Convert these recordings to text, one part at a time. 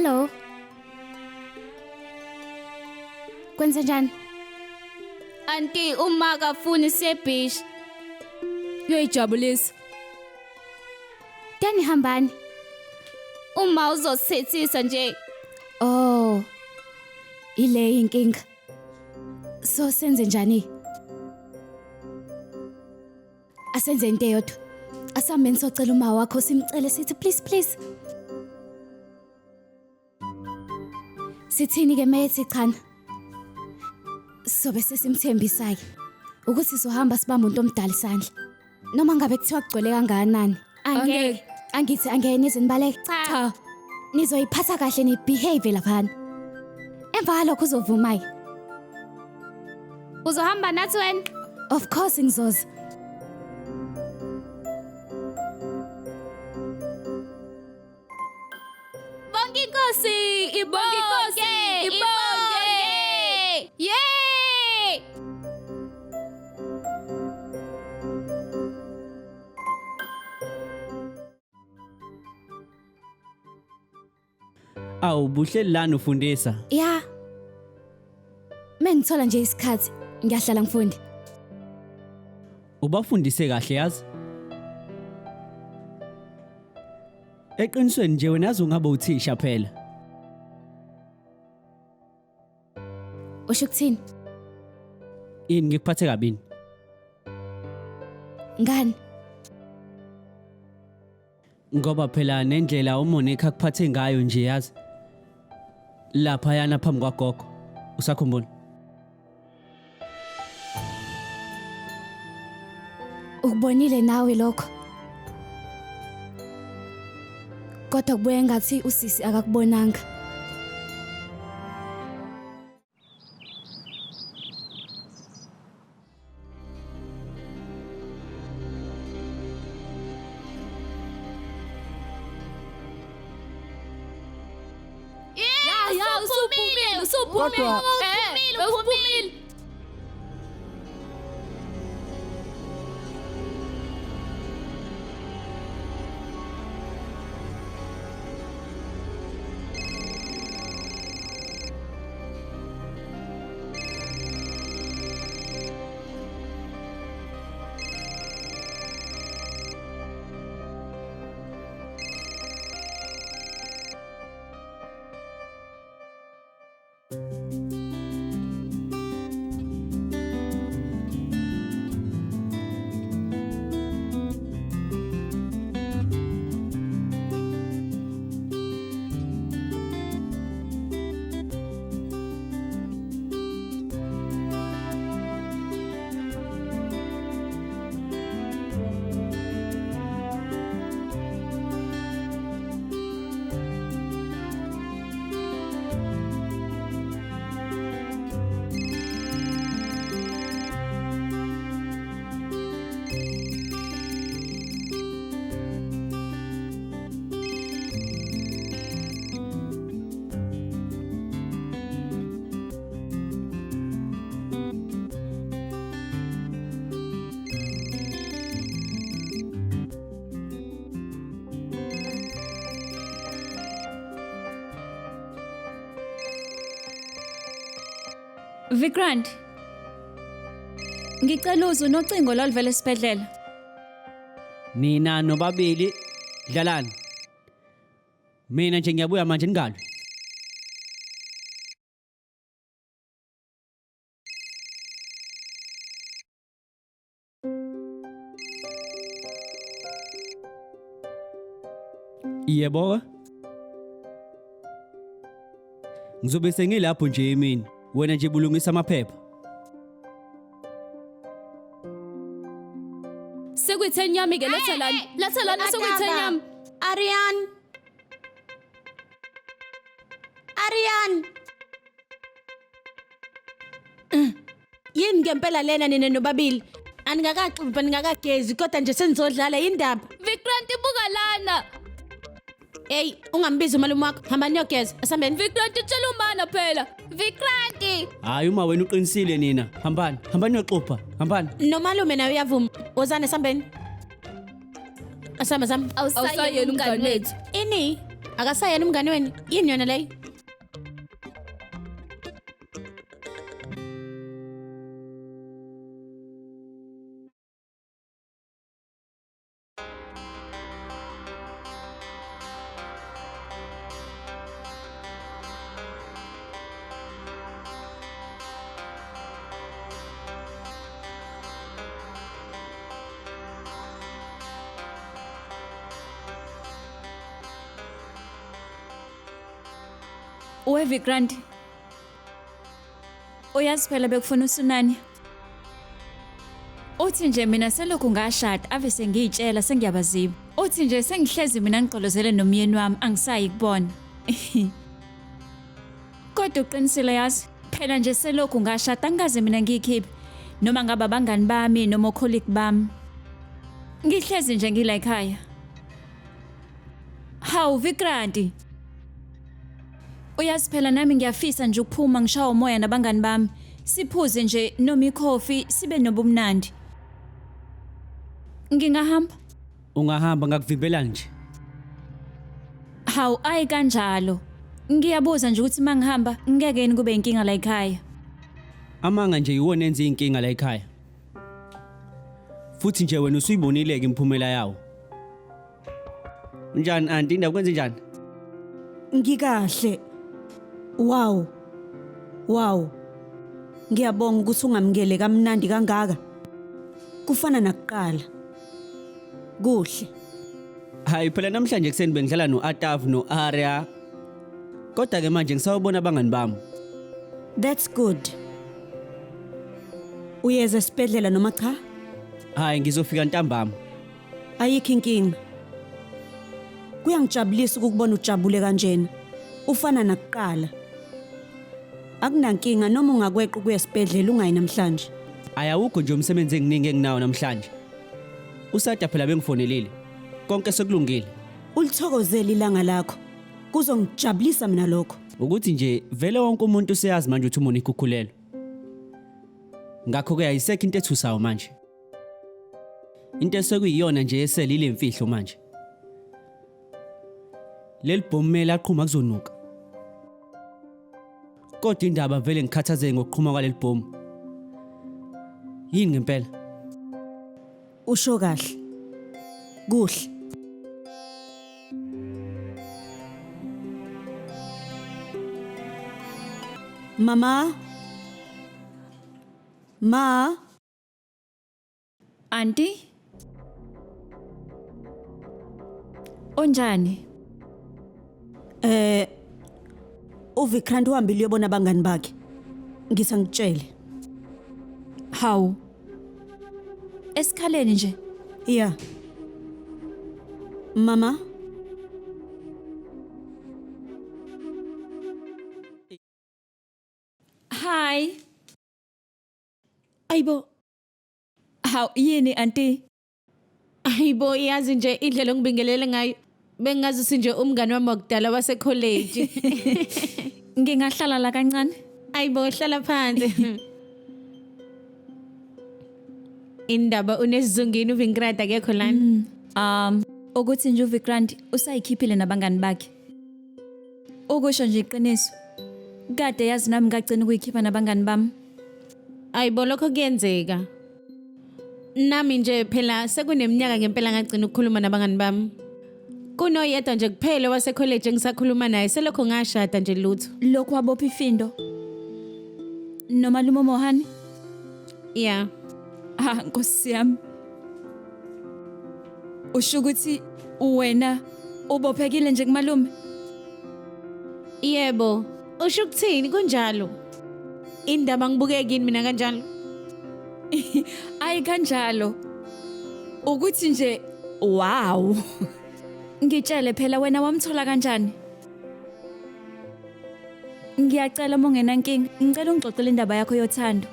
Hello. Kwenze njani? Anti uma akafuni siye beach. Uyoyijabulisa. Dani hambani. Uma uzosithethisa nje. Oh. Ile inkinga. So senze njani? Asenze into eyodwa. Asambeni socela uma wakho simcele sithi please please. Sithini ke mayethi chana? Sobe sesimthembisa ke ukuthi sizohamba sibambe umuntu omdala isandla. Noma ngabe kuthiwa kugcwele kangakanani. Angeke. Angithi angeke nize nibaleke. Cha. Nizoyiphatha kahle nibehave laphana. Emva kwalokho uzovuma ke. Uzohamba nathi wena? Of course ngizoza. Bonke inkosi, ibonke inkosi, ibonke. Yay! Awu buhleli lana ufundisa. Ya. Mengithola nje isikhathi ngiyahlala ngifunde. Ubafundise kahle yazi. Eqinisweni nje wena yazi ungabe uthisha phela. Usho ukuthini? Yini ngikuphathe kabini? Ngani? Ngoba phela nendlela uMonica akuphathe ngayo nje yazi. Lapha yana phambi kwagogo. Usakhumbula? Ukubonile nawe lokho. Kodwa kubuye ngathi usisi akakubonanga. Ya ya usuphumile, usuphumile. Kodwa- Eh, usuphumile. Vikrant. Ngicela uze unocingo loluvela esibhedlela. Nina nobabili dlalani. Mina nje ngiyabuya manje ningalwi. Yebo. Ngizobe sengilapho nje emini. Wena nje bulungisa amaphepha. Sekuyi-10 yami ke letha lana. Letha lana sekuyi-10 yami. Aryan. Aryan. Yini ngempela lena nina nobabili? Aningakaxubhi ningakagezi kodwa nje senizodlala indaba. Vikrant ibuka lana. Hey, ungambizi umalume wakho. Hamba niyogeza. Asambeni. Vikrant tshela umana phela. Vikranti! Hayi uma wena uqinisile nina. Hambani, hambani niyoxubha. Hambani. Nomalume naye uyavuma. Wozani asambeni. Asamba asamba. Awusayeli umngani wethu. Ini? Akasayena umngane wenu? Yini yona leyo? Uwe Vikrant. Uyazi phela bekufuna uSunani. Uthi nje mina selokhu ngashada ave sengiyitshela sengiyabaziba. Uthi nje sengihlezi mina ngigqolozele nomyeni wami angisayi kubona. Kodwa uqinisile yazi, phela nje selokhu ngashada angikaze mina ngiyikhiphe noma ngaba abangani bami noma ocolleague bami. Ngihlezi nje ngila ekhaya. Hawu Vikranti. Uyazi phela nami ngiyafisa nje ukuphuma ngishawa umoya nabangani bami. Siphuze nje noma ikhofi sibe nobumnandi. Ngingahamba? Ungahamba ngakuvimbela nje. Hawu ayi kanjalo. Ngiyabuza nje ukuthi mangihamba ngeke yini kube inkinga la ekhaya. Amanga nje iwona enza inkinga la ekhaya. Futhi nje wena usuyibonile ke imiphumela yawo. Unjani anti, indaba kwenze njani? Ngikahle. Wow. Wow. Ngiyabonga ukuthi ungamukele kamnandi kangaka. Kufana nakuqala. Kuhle. Hayi phela namhlanje ekuseni bengidlala no-Atav no-Arya. Kodwa ke manje ngisawubona abangani bami. That's good. Uyeza esibhedlela noma cha? Hayi ngizofika ntambama. Ayikho inkinga. Kuyangijabulisa ukukubona ujabule kanjena. Ufana nakuqala. Akunankinga noma ungakweqa ukuya esibhedlela ungayi namhlanje. Ayawukho nje umsebenzi enginingi enginawo namhlanje. Usada phela bengifonelile. Konke sekulungile. Ulithokozele ilanga lakho. Kuzongijabulisa mina lokho. Ukuthi nje vele wonke umuntu useyazi manje ukuthi uMonique ukhulelwe. Ngakho ke ayisekho into ethusayo manje. Into esekuyiyona nje esele ile mfihlo manje. Leli bhomu mele aqhuma kuzonuka. Kodwa indaba vele ngikhathazeke ngokuqhuma kwaleli bhomu. Yini ngempela? Usho kahle. Kuhle. Mama. Ma. Auntie? Unjani? uVikrant uhambile uyobona abangani bakhe. Ngisangitshele. Hawu. Esikhaleni nje. Yeah. Mama. Hi. Ayibo, Hawu yini auntie? ayibo yazi nje indlela ongibingelele ngayo. Bengazi nje umngani wami wakudala wasekholeji. Ngingahlala la kancane? Ayibo hlala phansi. Indaba unesizungini uVinkrant akekho lana. Ukuthi nje uVikrant usayikhiphile nabangani bakhe. Ukusho nje iqiniso. Kade yazi nami ngagcina ukuyikhipha nabangani bami. Ayibo lokho kuyenzeka. Nami nje phela sekuneminyaka ngempela ngagcina ukukhuluma nabangani bami. Kunoyedwa nje kuphela wasekholeji engisakhuluma naye selokho ngashada nje lutho. Lokhu wabopha ifindo. Nomalume Mohani? Yeah. Ah, Nkosi yami. Usho ukuthi wena ubophekile nje kumalume? Yebo. Usho ukuthini kunjalo? Indaba ngibukeki yini mina kanjalo? Ayi kanjalo. Ukuthi nje wow. Ngitshele phela wena wamthola kanjani? Ngiyacela uma ungenankinga, ngicela ungixoxele indaba yakho yothando.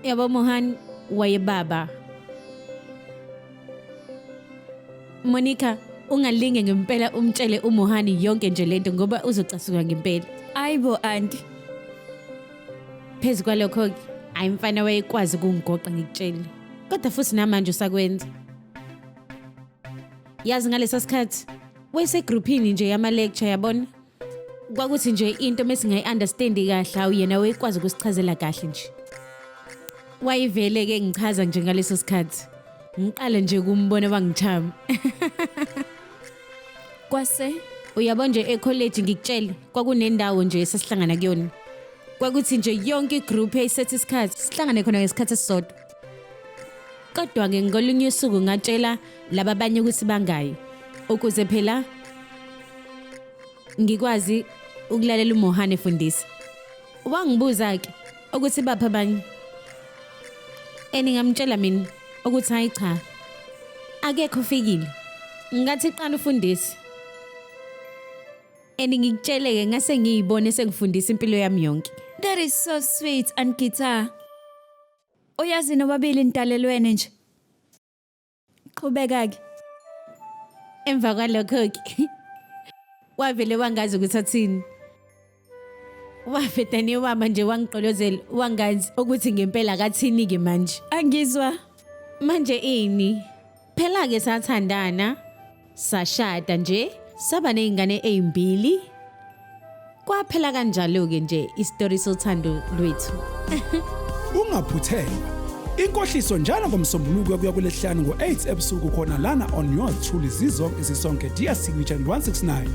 Yabo Mohan wayebaba. Monica, ungalinge ngempela umtshele uMohani yonke nje lento ngoba uzocasuka ngempela. Ayibo auntie. Phezu kwalokho ayi mfana wayekwazi ukungigoqa ngikutshele. Kodwa futhi namanje usakwenza. Yazi ngalesa sikhathi Wayesegruphini nje yama-lecture yabona. Kwakuthi nje into mesingayi-understandi kahle awu yena wayekwazi ukusichazela kahle nje. Wayevele-ke ngichaza nje ngaleso sikhathi. Ngiqala nje ukumbona wangichama. Kwase Uyabo nje ekholeji ngikutshele kwakunendawo nje esasihlangana kuyona. Kwakuthi nje yonke igroup yayisetha isikhathi sihlangane khona ngesikhathi esisodwa. Kodwa-ke ngolunye usuku ngatshela laba abanye ukuthi bangayi ukuze phela ngikwazi ukulalela uMohan efundisa. Wangibuza-ke ukuthi baphi abanye. And ngamtshela mina ukuthi hayi cha akekho ofikile. Ngathi qala ufundise. And ngikutshele-ke ngase ngiyibone sengifundisa impilo yami yonke. That is so sweet Aunt Guitar. Uyazi nobabili nidalelwene nje. Qhubeka ke. Emva kwalokho-ke wavele wangazi ukuthi athini. Wavele wama nje wangigqolozela wangazi ukuthi ngempela akathini-ke manje. Angizwa. Manje ini? Phela-ke sathandana, sashada nje, saba ney'ngane ey'mbili. Kwaphela kanjalo-ke nje isitori sothando lwethu. Ungaphuthelwa. Inkohliso njalo ngomsombuluko kuya kulesihlanu ngo-8 ebusuku khona lana on yours truly Zizonke Sisonke DStv channel 169.